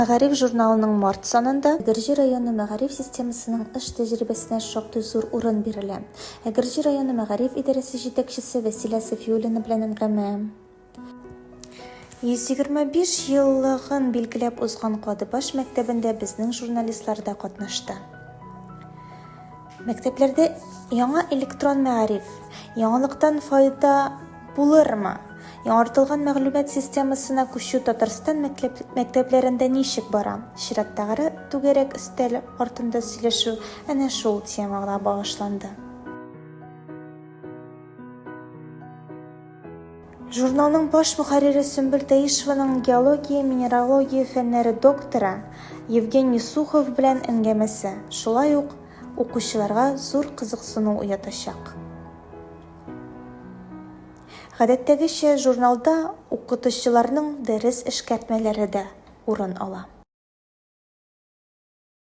Мәгариф журналының март санында Әгерҗе районы мәгариф системасының эш тәҗрибәсенә шактый зур урын бирелә. Әгерҗе районы мәгариф идарәсе җитәкчесе Вәсилә Сафиуллина белән әңгәмә. 125 еллыгын билгеләп узган Кадыбаш мәктәбендә безнең журналистлар да катнашты. Мәктәпләрдә яңа электрон мәгариф, яңалыктан файда булырмы? Яңартылган мәгълүмат системасына күчү Татарстан мәктәпләрендә ничек бара? Чираттагы түгәрәк өстәл артында сөйләшү әнә шул темага багышланды. Журналның баш мөхәррире Сөмбел Таишеваның геология-минералогия фәннәре докторы Евгений Сухов белән әңгәмәсе, шулай ук, укучыларга зур кызыксыну уятачак. Гадәттәгечә, журналда укытучыларның дәрес эшкәртмәләре дә урын ала.